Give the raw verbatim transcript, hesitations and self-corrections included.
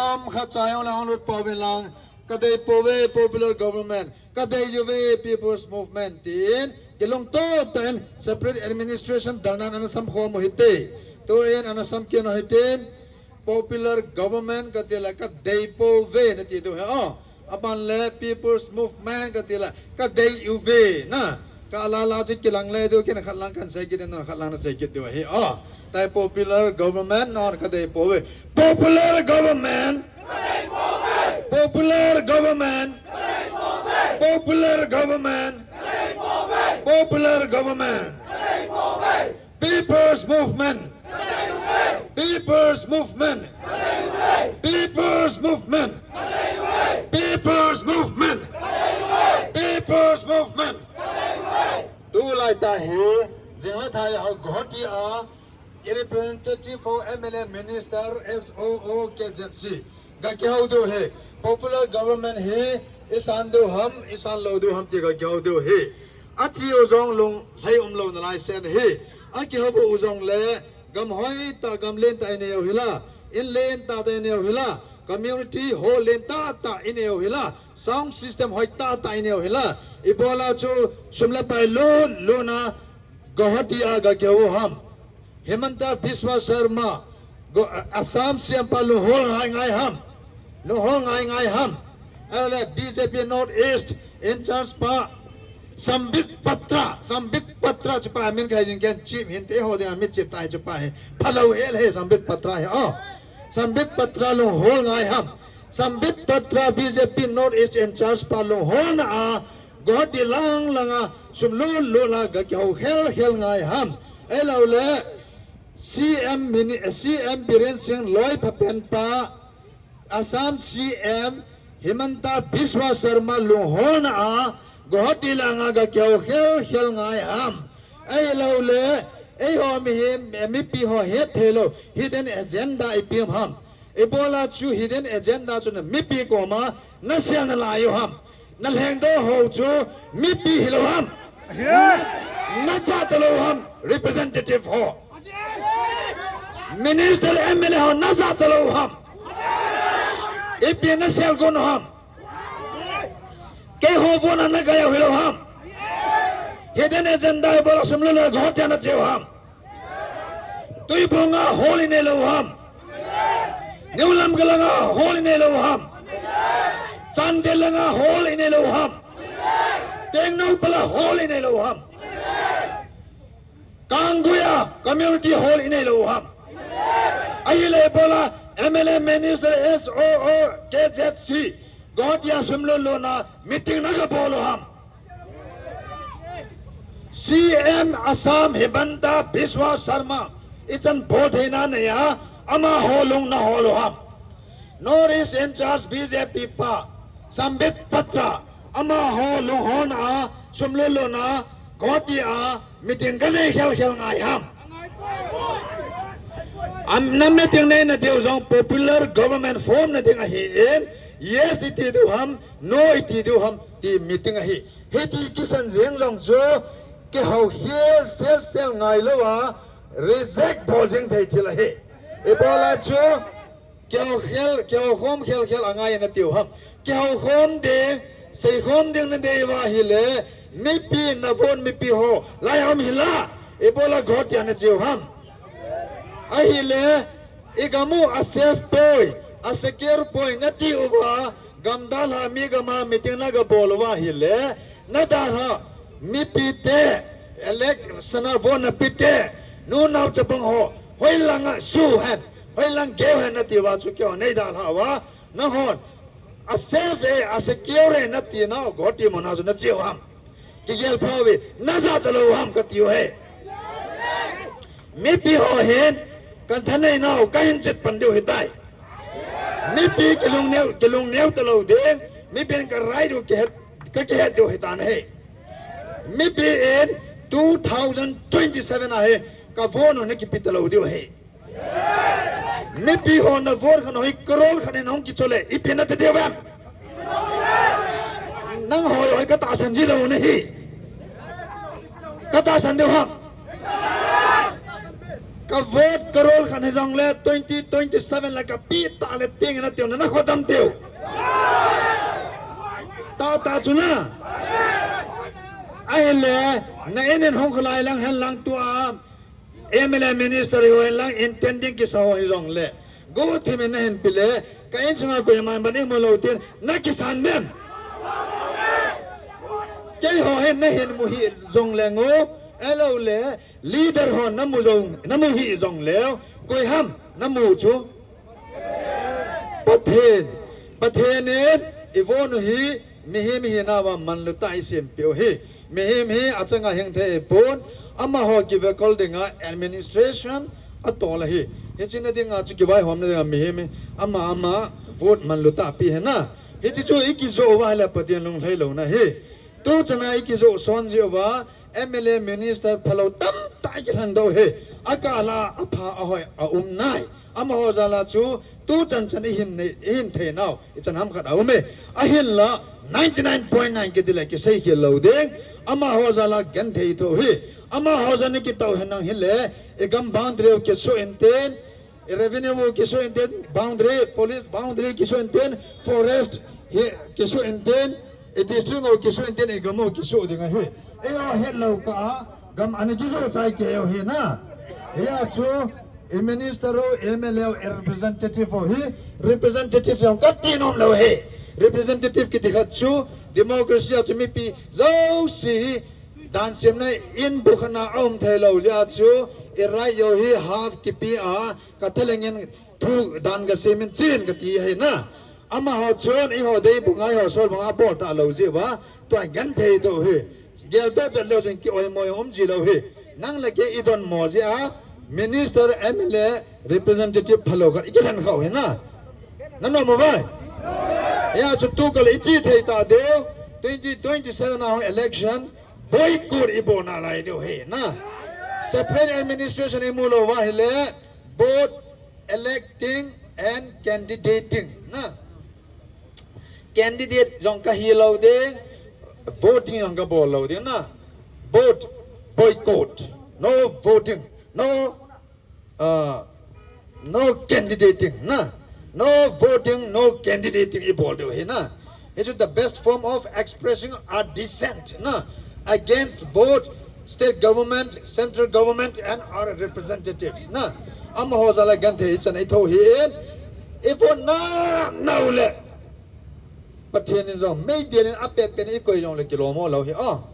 Am khat cha jong le hung lut pau vin lang, ka dei pouve popular government, ka dei uve people's movement tin, kilungto tah in separate administration dalnan ana sam khom u hite. Tuin ana sam kit u hitin, popular government ka ti le ka dei pouve nati diu ahi. Aban le people's movement ka ti le ka dei uve na. Ka la la chu kilang le diu, ken khat lang kan sei kit in, non khat lang na sei kit diu ahi. Aw, tai popular government non ka dei pouve. Popular government. Popular government. Popular government. Popular government. People's movement. People's movement. People's movement. People's movement. People's movement. Tulai tah hi, jing le thai a Guwahati a, representative for M L A minister S O O K Z C. Ga kihou diu ahi. Popular government hi, i san diu ham, i san lou diu ham ti ga kihou diu ahi. A chi u jong lunglhai um lou nalai sen ahi. A kihou u jong le, gam hoi tah, gam len tah i nei u hi la, in len tah tah i nei u hi la, community hall len tah tah i nei u hi la, sound system hoi tah tah i nei u hi la, i bol a chu sum le pai lut lut na Guwahati a ga kihou u ham. Himanta Biswa Sarma, Go-, Assam C M pa lunghol ngai ngai ham. Lunghol ngai ngai ham. Ahile B J P North East in charge pa Sambit Patra, Sambit Patra chu pa min kai jing ken chim hin te ho ding a mi chim tai chu pa hi. Phalou hel he Sambit Patra hi. Oh. Sambit Patra lunghol ngai ham. Sambit Patra B J P North East in charge pa lunghol na a Guwahati lang lang a sum lut lut la ga kihou khel khel ngai ham. Ahilou le C M mini, C M Biren Singh loi phapen pa Assam C M Himanta Biswa Sarma lunghol na a Guwahati lang a ga kihou khel khel ngai ham. Ahilou le, eiho mihem, mipi ho het thei lou hidden agenda i pem ham. I bol a chu hidden agenda chu na mipi koma na sel nalai u ham. Na lhengdoh ho chu mipi hilou ham. Na, na jachat lou ham, representative ho. Minister M L A ho na jachat lou ham. Ipi na sel gon u ham. Keiho vona na gei u hilou ham. Hidden agenda i bol a sum le loi Guwahati a na che u ham. Tuibong a hall i nei lou ham. New Lamka lang a hall i nei lou ham. Chandel lang a hall i nei lou ham. Tengnoupal a hall i nei lou ham. Kanggui a community hall i nei lou ham. Ahile i bol a M L A minister S O O K Z C Guwahati a sum lut lut na meeting na ga bol u ham. C M Assam Himanta Biswa Sarma ichan bol theina nei a, amaho lung na hol u ham. North East in charge B J P pa Sambit Patra, amaho lunghol na a, sum lut lut na, Guwahati a meeting ga nei khel khel ngai ham. Am, na meeting nei na diu jong popular government form na ding ahi in, yes i ti diu ham, no i ti diu ham, ti meeting ahi. Hiche kisan jeng jong chu kihou khel sel sel ngai lou a, reject bol jing thei thil ahi. I bol a chu kihou khel, kihou khom khel khel a ngai na tiu ham. Kihou khom ding, sei khom ding na dei uva ahile, mipi na vote mipi ho lai a um hi la, i bol a Guwahati a na che u ham. Ahile, i gam u a safe poi, a secure poi na ti uva, gam dalha mi gam a meeting na ga bol uva ahile, na dalha mipi te, elect, sana vote na pe te, nu nao chapang ho, hoilang a su hen, hoilang geu hen na ti uva chu keiho nei dalha uva, nanghon a safe e, a secure e na ti nau Guwahati mun a chu na che u ham. Kigel pha uve, na jachat lou u ham ka ti u ahi. Mipi ho hin, kan thanei nau, ka hin chet pan diu ahitai. Mipi kilung neo, kilung neo talou ding, mipi in ka right u kihet, ka kihet diu ahitan ahi. Mipi in two thousand twenty-seven a hi, ka vote u na kipe talou diu ahi. Mipi ho na vote khan hoi crore khan in hung kichole, ipi na ti diu vem? Nang hoi hoi ka tahsan ji lou na hi. Ka tahsan diu ham. Ka vote ka roll khan hijong le twenty twenty-seven la ka pi ta le ting na tiu na na khodam tiu. Ta ta chu na. Ahile na in in hong khalai lang hen lang tua. M L A minister ho hen lang intending kisa ho hijong le. Go thim in na hin pi le. Ka in sunga ko man ban in mo lo tin na kisan dem. Kei ho hen na hin mu hi jong le ngo. Elo le. Leader ho na mu jong, na mu hi jong leo, koi ham na mu chu. Pathen, Pathen in i vote u hi, mihem hi na va manlu ta i sempeh u hi. Mihem hi achanga hing thei pon, amaho kivekol dinga administration a tol ahi. Hichi na dinga chu kivaihom na dinga mihem hi, ama ama vote manlu ta pi hi na. Hichi chu i kijo uva le Pathen lunglhai lo na hi. Tu chana i kijo son ji uva, M L A minister phalou tamtah i kilhen doh hi. A kala a pha a hoi a um nai. Amaho jal a chu tu chan chan i hin nei, i hin thei nau. I chan ham khat a um e. Ahinla ninety nine point nine kiti le kisei khel lou ding. Amaho jal a genthei tho hi. Amaho jal a ni kitho hi nang hile. I gam boundary u kisu in tin. I revenue u kisu in tin, boundary, police boundary kisu in tin, forest hi kisu in tin, i district u kisu in tin, i gam u kisu ding ahi. Eiho het lou kah a, gam ani kisu chai kei u hi na. Hia chu, i minister u, M L A u, i representative u hi, representative jong kati nom lou hi. Representative kiti khat chu, democracy a chu mipi jouse hi, dan semna in bu khat na a um thei lou jeh a chu, i right u hi half kipe a, ka thalengin thu dan ka semin chin kati ahi na. Amaho chun eiho deipu ngai ho sol banga bol ta lou jeh uva, tua genthei tho hi. Gel to chat leu chun ki oimo um ji lou hi. Nang le kei i donmo jeh a, minister, M L A, representative phalou khat i kilhen khau hi na. Na nom mo vai? Hia chu tu kal i chi thei ta deu, twenty twenty-seven a hung election, boycott i bol nalai deu hi na. Separate administration i mu lou va hile, both electing and candidating na. Candidate jong ka hi lou ding, voting jong ka bol lou ding na. Both boycott, no voting, no, uh, no candidating na. No voting, no candidating i bol deu hi na. It is the best form of expressing our dissent na, against both state government, central government and our representatives na. Amaho jal a genthei chan i tho hi in. I vote na nau le. Pathen in jong meidil in a pet pen i koi jong le kilom lou hi. Oh.